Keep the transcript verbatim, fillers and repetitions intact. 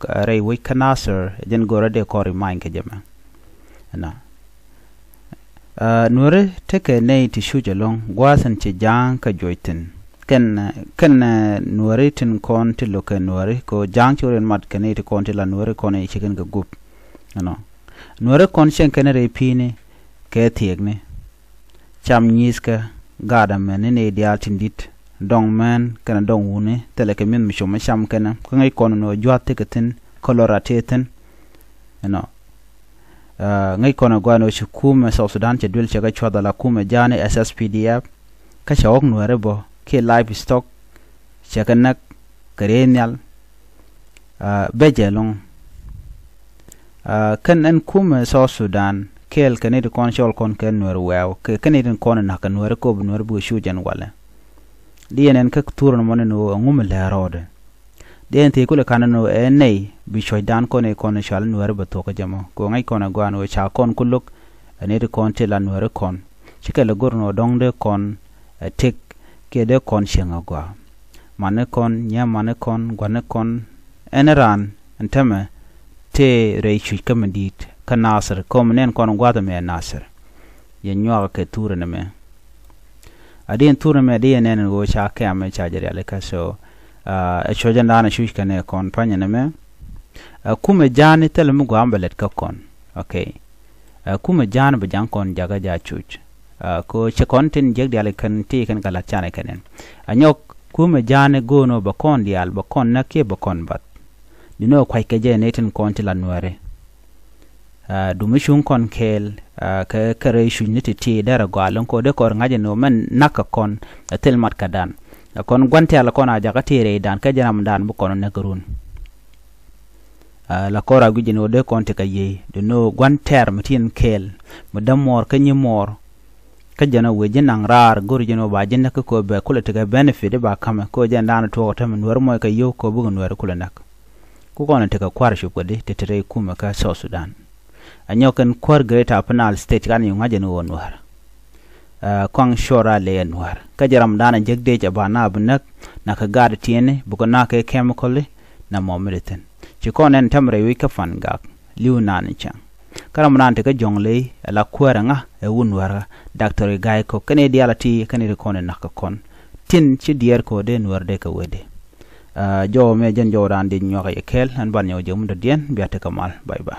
rɛy wec kä Nasir, jɛn go̱rä dee kɔn remind kɛ jɛ mɛ. Ɛnɔ. Nuäri tekɛ nɛy ti cuc ɛlɔ̱ŋ, gua̱a̱th in ci ja̱a̱ŋ kä juɔc thi̱n. Kɛn, kɛn nuäri tin kɔn ti lo̱kɛ nuäri kɛ ja̱a̱ŋ ci wä rin mat kɛ nɛy ti kɔn ti la nuäri kɔn i̱ ci kɛn kɛ gup. Ɛnɔ. Nuäri kɔn cieŋ kɛn rɛy pi̱i̱ni kɛ thiekni. Cam nyi̱i̱thkɛ gaat amɛn ni nɛy diaal tin di̱t, dɔŋ mɛn kɛnɛ dɔŋ wuni, thilɛ kɛ mi̱th mi com mi cam kɛnɛ, kä ŋäc kɔn ni ɣöö jua̱th tekɛ thi̱n kä lɔ rat tëë thi̱n. Ɛnɔ. Ŋäc kɔn ɛ gɔaa ni ɣöö ci kumɛ South Sudan cɛ duel cɛ kɛ cuath ala kumɛ ja̱a̱ni S S P D F. Kä cɛ ɣɔ̱k nuääri bä kiɛ livestock cɛ kɛ näk kɛ rɛy nhial. Bɛ jɛ ɛlɔ̱ŋ. Kɛn ɛn kumɛ South Sudan kɛɛl kɛ ni ti kɔn cɔl kɔn kɛ nuääri wɛɛw kɛ kɛn ni ti kɔn nak kɛ nuääri kop nuääri bikɛ cu jɛn walɛ. Di ɛn ɛn kä thurɛ ni mɔni ni ɣöö ɛŋu mi lɛɛ rɔɔdɛ. Di ɛn thiec kulɛ ka̱n ni ɣöö ɛ nɛy bi cuɔ̱cdan kɔn i̱ kɔn i̱ cɔal i̱ nuääri bɛ thuɔ̱k kä jɛ mɔ kɛ ɣöö ŋäc kɔn ɛ gɔaa ni ɣöö ca kɔn ku lo̱k. Ɛ ni ti kɔn ti la nuääri kɔn ci kɛ lɛ go̱r ni ɣöö dɔ̱ŋ dee kɔn ɛ tëk kiɛ dee kɔn cieŋ agɔaa. Mani kɔn, nyɛ mani kɔn, gua̱ni kɔn, ɛn raan ɛn tämɛ tëë rɛy cuc kä mi di̱i̱t kä Nasir, kɔm nɛn kɔn gua̱a̱th ɛmɛ Nasir. Yɛ nyuak kɛ thurɛ ni mɛ. A di ɛn thurɛ ni mɛ di yɛ nɛn ɛn ɣöö ca kɛm ɛ ca jɛ rialikä so. Ɛ cuɔ̱cä naan ɛ cuc kɛn ɛ kɔn pa̱nyɛ ni mɛ. Ɛ kumɛ ja̱a̱ni thilɛ mi gua̱a̱m bɛ lɛt kä kɔn. Okay. Ɛ kumɛ ja̱a̱n bɛ ja̱ŋ kɔn jakä ja̱ cuc. Ɛ ko cɛ kɔn tin jiäk diaal kɛn ti kɛn kɛ la̱t canɛ kɛn ɛn. Ɛ nyɔk kumɛ ja̱a̱n go̱o̱n ɔ bɛ kɔn diaal bɛ kɔn näk kiɛ bɛ kɔn bath. Di nɔ kuac kɛ jɛ ni tin kɔn ti la nuääri. Ɛ dumi cuŋ kɔn kɛɛl ɛ kɛ kɛ rɛy cuc ni ti ti derɛ gɔaa lɔŋ ko dee kɔr ŋa̱c ɛn ɔ mɛn na̱k kɛ kɔn ɛ thil mat kɛ dan. Ɛ kɔn gua̱n tɛ̈l kɔn a jakä ti rɛy dan kɛ jɛ ram dan bi kɔn näk run. La kɔr a guic jɛ ni wä dee kɔn ti kɛ yiey di ni wä gua̱n tɛr mi tin kɛɛl mi däm muɔɔr kä nyi muɔɔr. Kä jɛn wä wee ji̱ naŋ raar go̱r jɛ ni wä ba ji̱ näk kä kɔ bɛ kulɛ ti kɛ benefit i̱ ba ka̱mɛ kɔ jɛn da̱a̱n tuɔɔk tä mi nuäär mɔc kɛ yio̱w kɔ bikɛ nuäär kulɛ näk. Ku kɔn ti kɛ kua̱r cup kɛ di ti ti rɛy kumɛ kä South Sudan. A nyɔk kɛn kuäär Greater Upper Nile State kan yio̱w ŋa̱c jɛ ni wä nuäär. Kɔaŋ cuɔr a ley ɛ nuäär kä jɛ ram da̱a̱n a jek dec ɛ ba na bi näk na kɛ gaat tiɛni bi kɛ na kɛ chemical i̱ na mɔ mi di thi̱n. Ci kɔn ɛn tɛm rɛy wi̱c kä pan gak li̱w naan cäŋ. Kä ram naan ti kä jɔ̱ŋ ley ɛ la kuäär ɛŋa ɛ wun nuäärä. Daktori ga̱y kɔ kɛn i̱ diaal a ti kɛn i̱ ri kɔn i̱ nak kɛ kɔn tin ci diɛɛr kɔ dee nuäär dee kɛ wee di. Jɔw mɛ jɛn jɔw raan di nyuak yɛ kɛɛl ɛn ban nyɔw jɛ mun dɔ̱diɛn bia ti kɛ mal. Bye bye.